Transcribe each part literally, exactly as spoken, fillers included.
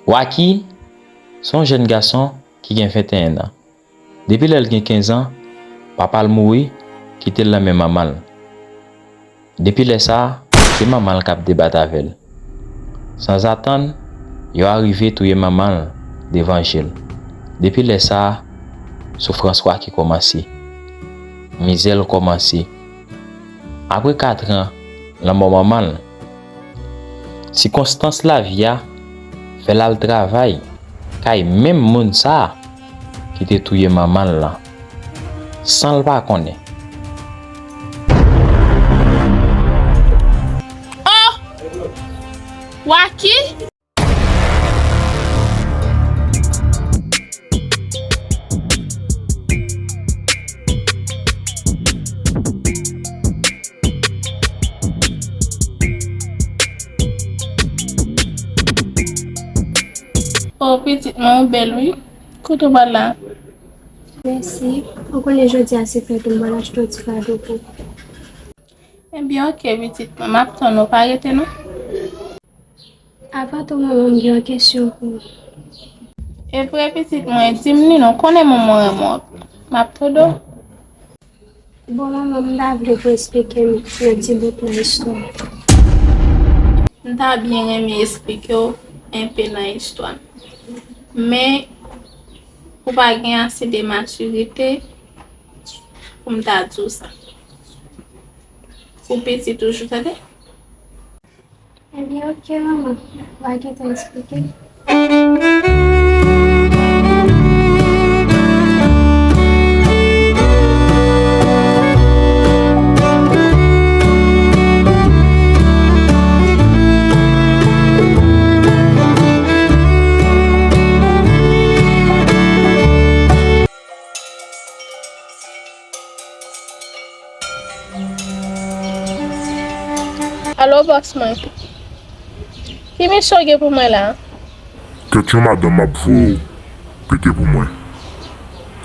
Waky se yon jèn gason ki gen venteyen an. Depi lè l gen kenz an, papa l mouri, kite l nan men manman l. Depi lè sa a, se manman l k ap debat avè l. Sanzatann, yo arive touye manman l devan je l. Depi lè sa a, soufrans Waky kòmanse. Mizè l kòmanse. Apre katran lanmò manman l, sikonstans lavi a fè l al travay kay menm moun sa a ki te touye manman l lan, san l pa konnen. Oh! Waky? Oh, pitit mwen, ou bèl, wi. Kote w pral la? Mèsi. Ou konnen jodi a se fèt ou, m pral achte yon ti kado pou ou. Ebyen, oke, pitit mwen, m ap tann ou, pa rete non. Avan tou, manman, m gen yon kesyon pou ou. E vre, pitit mwen, di m li non, konnen manman renmen w anpil. M ap tande w. Bon, manman, m ta vle pou w eksplike m yon ti bout nan istwa a. M ta byen renmen eksplike w enpe nan istwa a. Men, ou pa gen ase de matirite pou m ta di w sa. Ou piti toujou, tande? Ebyen, oke, manman. W a gentan eksplike. Alo, bòs mwen. Ki misyon w gen pou mwen la? Kèt yon madanm m ap voye w pete pou mwen.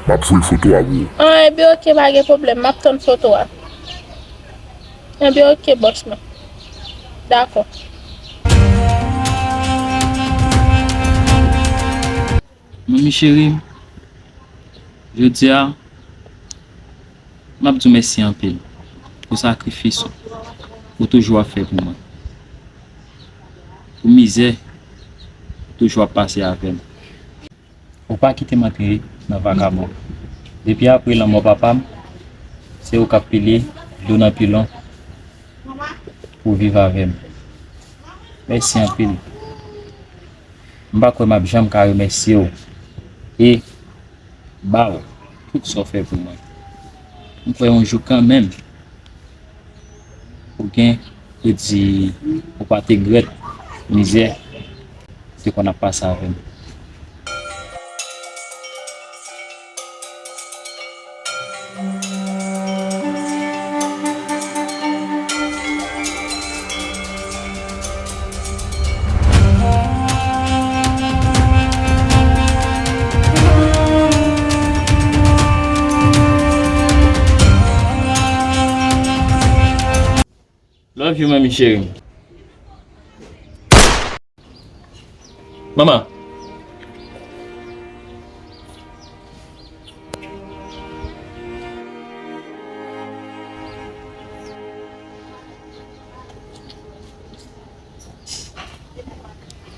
M ap voye foto a pou ou. An, ebyen, oke, pa gen pwoblèm. M ap tann foto a. Ebyen, oke, bòs mwen. Dakò. Manmi cheri, jodi a, m ap di w mèsi anpil pou sakrifis ou toujou ap fè pou mwen, pou mizè ou toujou ap pase avè m. Ou pa kite m antre nan vakabon. Depi apre lanmò papa m, se ou k ap pile dlo nan pilon pou w viv avè m. Mèsi anpil. M pa kwè m ap janm ka remèsye w e ba w tout sa w fè pou mwen. M kwè yon jou kanmenm, ou gen pou di ou pa te regrèt mizè ou te konn ap pase avè m. Love you, manmi cheri. Manman.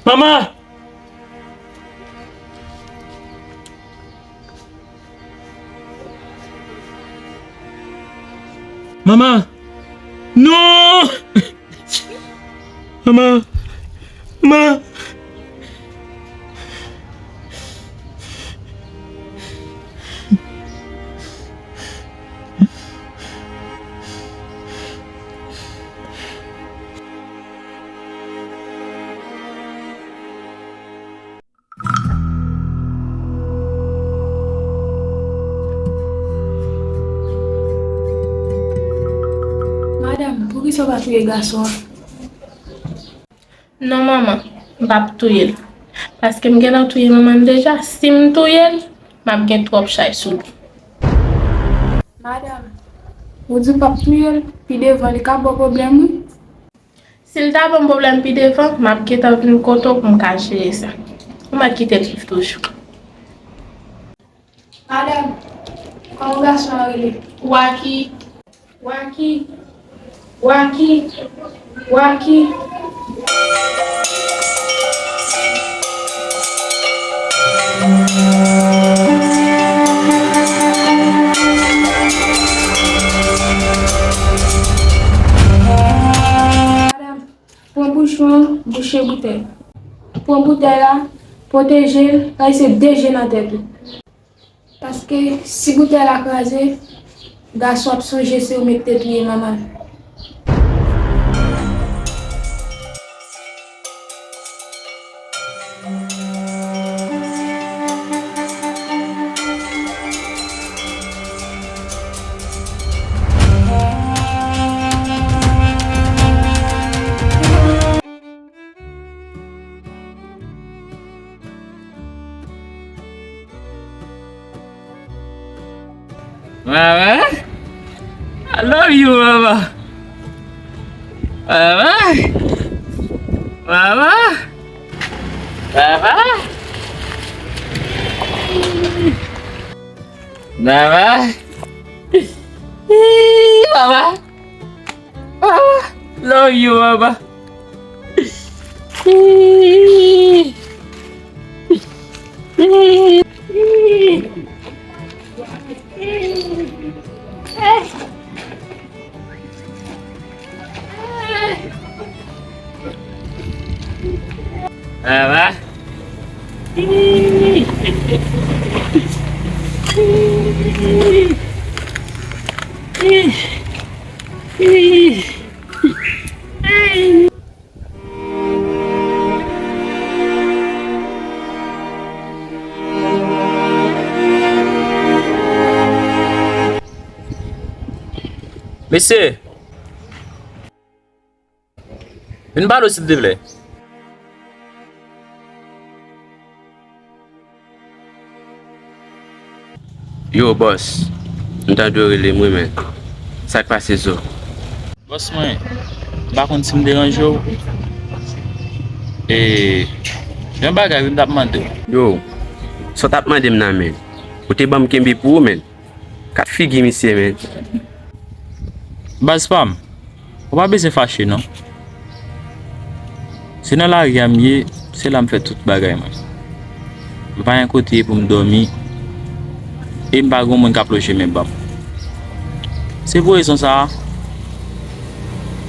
Manman! Manman! Non! Manman! Manman! Madanm, poukisa w pa touye gason an? Non, manman, m p ap touye l. Paske m gentan touye manman l deja. Si m touye l, m ap gen twòp chay sou li. Madanm, ou di w p ap touye l, pi devan li ka ba w pwoblèm, wi. Si l ta ban m pwoblèm pi devan, m ap gentan vin kote w pou m ka jere sa. Ou mèt kite l viv toujou. Madanm, kòman gason an rele? Waki. Waki. Waki. Waki. Madanm, pran bouchon an, bouche boutèy. Pran boutèy la, pwoteje l, rayi se de je nan tèt ou. Paske si boutèy la kraze, gason ap sonje se ou menm ki te touye manman l. Mama, I love you, mama. Mama, mama, mama, mama, mama. Ah, love you, mama. Mama. Mesye, vin pale w, silvouplè. Yo, bòs, m tande w rele m wi, men. Sa k pase, Zo? Bòs mwen, m pa konn si m deranje w. E, yon bagay wi m t ap mande w. Yo, sa w t ap mande m nan, men? Ou te ban m kenbe pou ou, men. Kat figi misye, men. Baz pa m, ou pa bezwen fache non. Se nan lari a m ye, se la m fè tout bagay mwen. M pa gen kote pou m dòmi, e m pa gen moun k ap loje men ban m. Se pou rezon sa a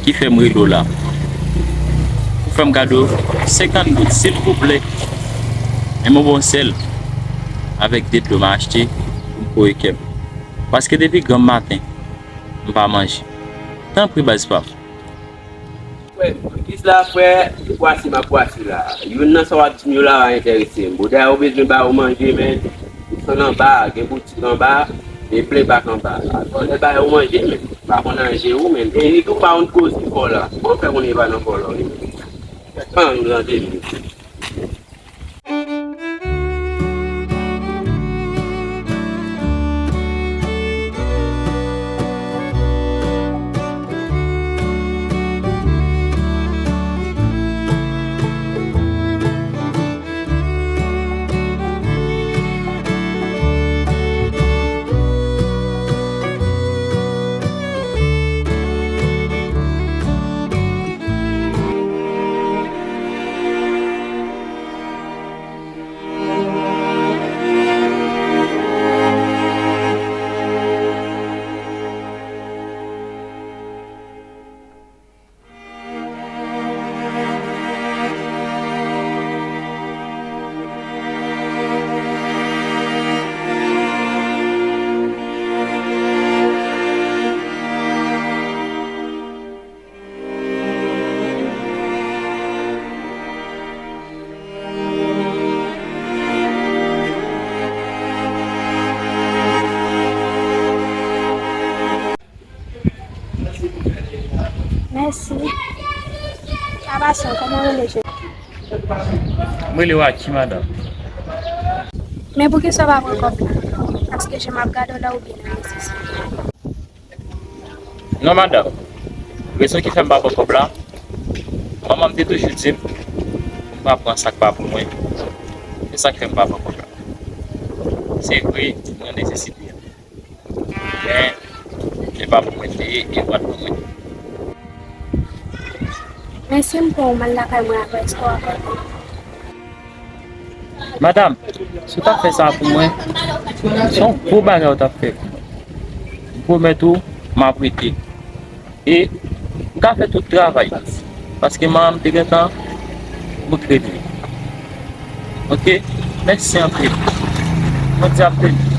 ki fè m rele w la. Ou fè m kado senkant goud, silvouplè. Men m ba w sèl avèk de dlo m achte pou m kore kè m. Paske depi granm maten, m pa manje. Tanpri, baz pa m. Frè m, lis la, frè, m pwase, m ap pwase la. Youn nan sa w ap di m yo la a enterese m. Bouda, ou bezwen ba ou manje, men. Ou sann anba, gen boutik anba, e plen bak anba. Atò, lè ba ou manje, men. M pa konn anje ou, men. E li tou pa konn koze fò la. Kòman fè konnen li pa nan fò la, wi, men? An, nou nan deli. Mèsi. Papa San, kòman w rele jodi? M rele Waki, madanm. Men poukisa w pa pran kòb la? Paske jan m ap gade w la, ou byen nan nesesite. Non, madanm. Rezon ki fè m pa pran kòb la, manman m te toujou di m pou m pa pran sa k pa pou mwen. Se sa k fè m pa pran kòb la. Se vre, mwen nesesite a. Men, se pa pou mwen te ye, e pa pou mwen. Men si m pran w, m al lakay mwen avè, èske w ap rete? Madanm, si w ta fè sa pou mwen, se yon gwo bagay ou t ap fè pou mwen. M pwomèt ou, m ap rete. E m ka fè tout travay. Paske manman m te gentan bout rete. Oke? Mèsi anpil. Bondye ap beni.